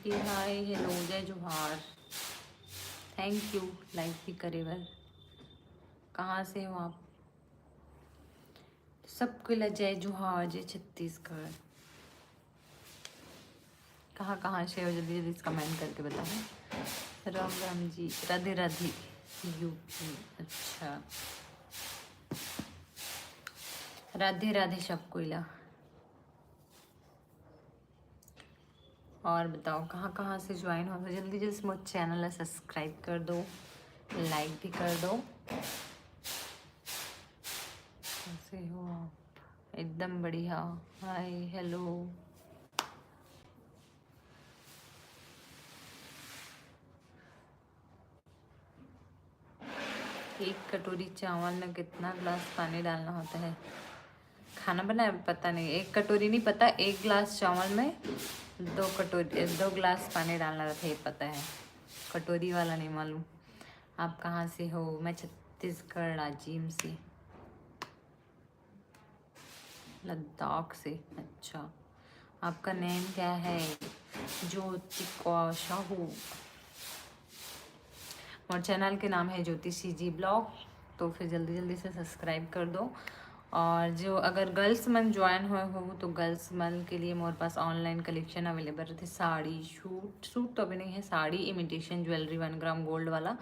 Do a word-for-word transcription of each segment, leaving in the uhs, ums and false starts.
कि हाय, हेलो, जय जोहार। थैंक यू लाइक भी करे बर। कहाँ से हो आप? सबके ला जय जोहार, जय छत्तीसगढ़। कहाँ कहाँ से हो, जल्दी जल्दी कमेंट करके बताओ। राम राम जी, राधे राधे। यूपी, अच्छा। राधे राधे सबको ला। और बताओ कहाँ कहाँ से ज्वाइन हो, तो जल्दी जल्दी से मोर चैनल ला सब्सक्राइब कर दो, लाइक भी कर दो। कैसे हो आप? एकदम बढ़िया। हाय, हेलो। एक कटोरी चावल में कितना ग्लास पानी डालना होता है? खाना बनाए, पता नहीं, एक कटोरी नहीं पता, एक ग्लास चावल में दो कटोरी, दो ग्लास पानी डालना रहता है, ये पता है। कटोरी वाला नहीं मालूम। आप कहाँ से हो? मैं छत्तीसगढ़ राजिम से। लद्दाख से। अच्छा, आपका नेम क्या है? ज्योतिका साहू। और चैनल के नाम है ज्योति सीजी ब्लॉग, तो फिर जल्दी जल्दी से सब्सक्राइब कर दो। और जो अगर गर्ल्स मन ज्वाइन हुए हो तो गर्ल्स मन के लिए मोर पास ऑनलाइन कलेक्शन अवेलेबल रहते, साड़ी, सूट, सूट तो अभी नहीं है, sari, imitation jewellery, one gram gold वाला।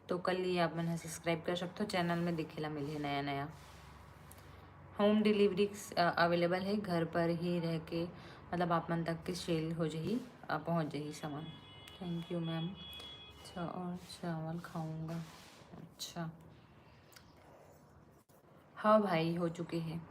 तो कल ये आप मन ह सब्सक्राइब कर सकते हो, चैनल में देखे ला मिलही नया नया। होम डिलीवरी अवेलेबल है, घर पर ही रह के, मतलब आप मन तक के सेल हो जाही, अ, पहुँच जाही सामान। Thank you ma'am. अच्छा, और चावल खाऊंगा। अच्छा, हाँ भाई, हो चुके हैं।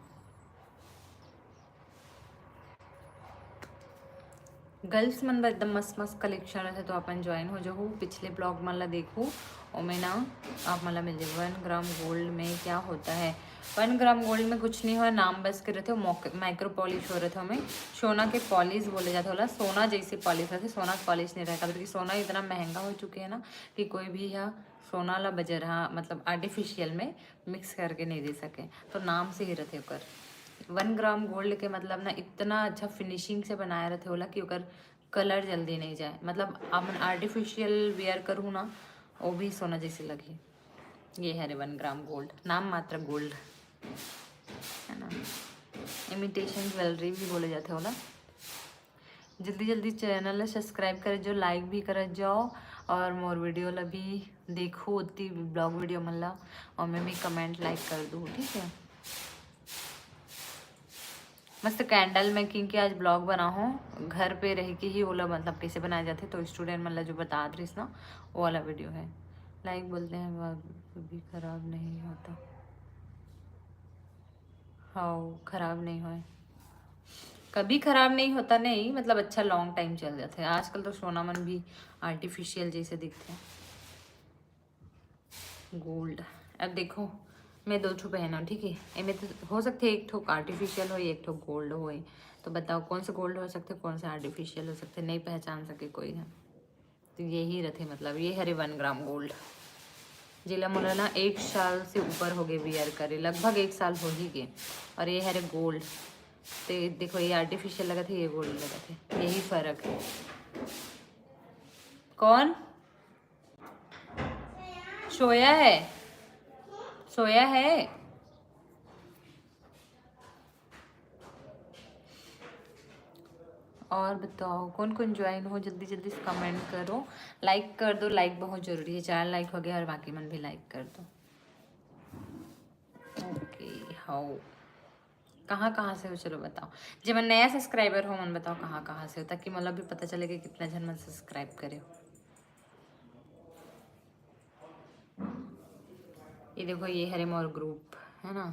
गर्ल्स मन बर एकदम मस्त मस्त कलेक्शन रहथे, तो अपन ज्वाइन हो जाहू। पिछले ब्लॉग मन ला देखू, ओमे ना आप मन ला मिल जाही। वन ग्राम गोल्ड में क्या होता है? वन ग्राम गोल्ड में कुछ नहीं होय, नाम बस के रहथे, माइक्रो पॉलिश हो रहथे ओमे। सोना के पॉलिश बोले जाथे ओला, सोना जैसे पॉलिश रहथे, सोना के पॉलिश नहीं रहय, काबर कि सोना इतना महंगा हो चुके है ना कि कोई भी हा सोना ला बजरहा, मतलब आर्टिफिशियल में मिक्स करके नहीं दे सके, तो नाम से ही रहथे ओकर। वन ग्राम गोल्ड के मतलब ना इतना अच्छा फिनिशिंग से बनाए रहथे ओला कि ओकर कलर जल्दी नहीं जाए। मतलब आप मन आर्टिफिशियल वियर करहू ना, वो भी सोना जैसे लगही। ये हरे वन ग्राम गोल्ड, नाम मात्र गोल्ड है ना, इमिटेशन ज्वेलरी भी बोले जाथे ओला। जल्दी जल्दी चैनल ला सब्सक्राइब करे जाओ, लाइक भी करे जाओ और मोर वीडियो ला भी देखो, ओती ब्लॉग वीडियो मन ला, और मैं भी कमेंट लाइक कर दूँ, ठीक है। मस्त कैंडल मेकिंग के आज ब्लॉग बनाहूँ, घर पे रह के ही ओला मतलब कैसे बनाए जाथे, तो स्टूडेंट मन ला जो बतात रहिस ना, वो वाला वीडियो है। लाइक बोलते हैं, "वाह, कभी खराब नहीं होता।" हाँ, खराब नहीं होय, कभी खराब नहीं होता नहीं, मतलब अच्छा लॉन्ग टाइम चल जाथे। आजकल तो सोना मन भी आर्टिफिशियल जैसे दिखथे। गोल्ड, अब देखो, मैं दो ठो पहना, ठीक है, एमे तो हो सकथे एक ठो आर्टिफिशियल होय, एक ठो गोल्ड होय, तो बताओ कौन से गोल्ड हो सकथे, कौन से आर्टिफिशियल हो सकथे, नहीं पहचान सके कोई ह। तो यही रथे, मतलब ये हरे वन ग्राम गोल्ड, जेला मोला ना एक साल से ऊपर हो गए वियर करे, लगभग एक साल हो ही गए। और ये हरे गोल्ड, ते देखो ये आर्टिफिशियल लगथे, ये गोल्ड लगथे, यही फर्क है। कौन सोया है? सोया है। और बताओ कौन कौन ज्वाइन हो, जल्दी जल्दी से कमेंट करो, लाइक कर दो, लाइक बहुत जरूरी है। चार लाइक हो गया और बाकी मन भी लाइक कर दो। ओके, हाउ, कहाँ कहाँ से हो चलो बताओ। जे मन नया सब्सक्राइबर हो मन बताओ कहाँ कहाँ से हो, ताकि मोला भी पता चले कि कितना झन मन सब्सक्राइब करे हो। ये देखो, ये हरे मोर ग्रुप है ना,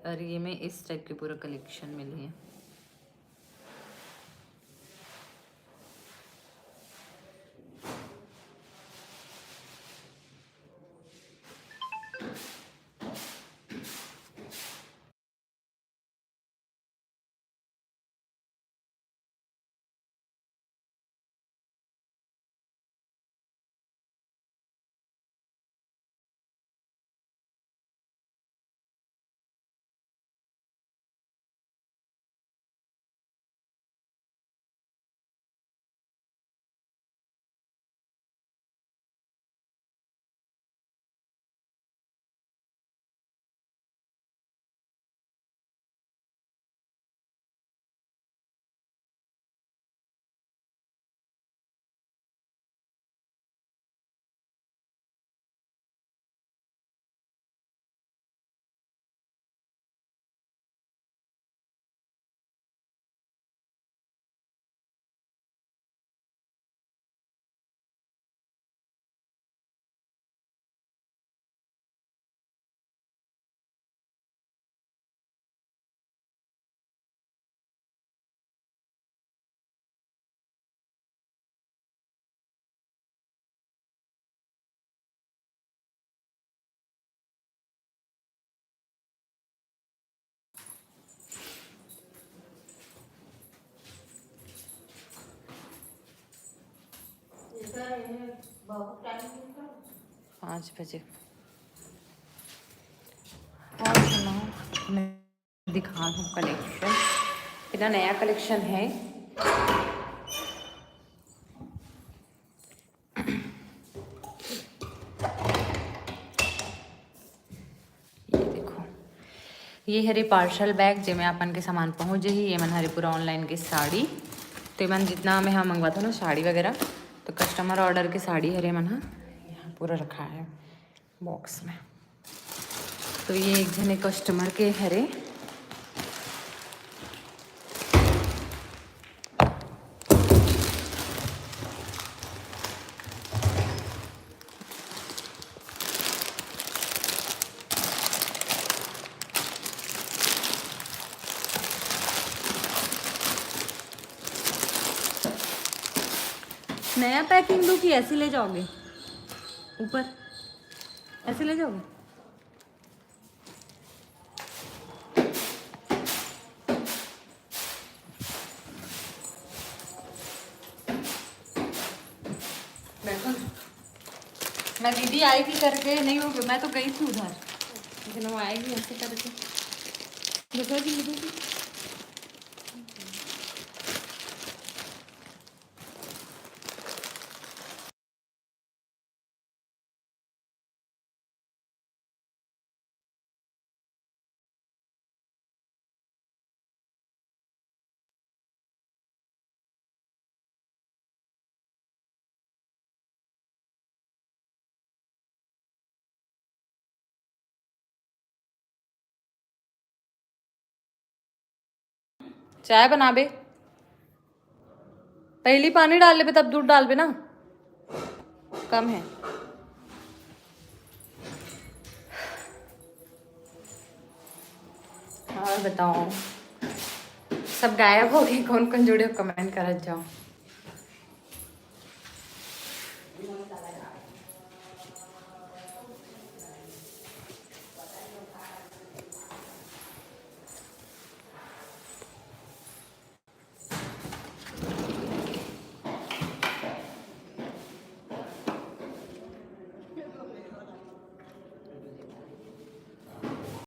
और ये में इस टाइप के पूरा कलेक्शन मिली है। पाँच बजे। और सुनाओ, मैं दिखा दूँ कलेक्शन, इतना नया कलेक्शन है। ये देखो, ये हरे पार्सल बैग, जेमे अपन के सामान पहुंच जाही। ये मन हरे पूरा ऑनलाइन के साड़ी, तो ये मन जितना में हम मंगवाथन ना साड़ी वगैरह, तो कस्टमर ऑर्डर के साड़ी हरे मन ह यहाँ पूरा रखा है बॉक्स में। तो ये एक जने कस्टमर के हरे। नया पैकिंग दो कि ऐसे ले जाओगे ऊपर, ऐसे ले जाओगे? बैठो ना। मैं दीदी आएगी करके नहीं हो, मैं तो गई थी उधर, लेकिन वो आएगी ऐसे करके। देखो जी, दीदी। चाय बनाबे, पहली पानी डाल लेबे, तब दूध डालबे ना, कम है। और बताओ, सब गायब हो गए, कौन कौन जुड़े हो, कमेंट करत जाओ।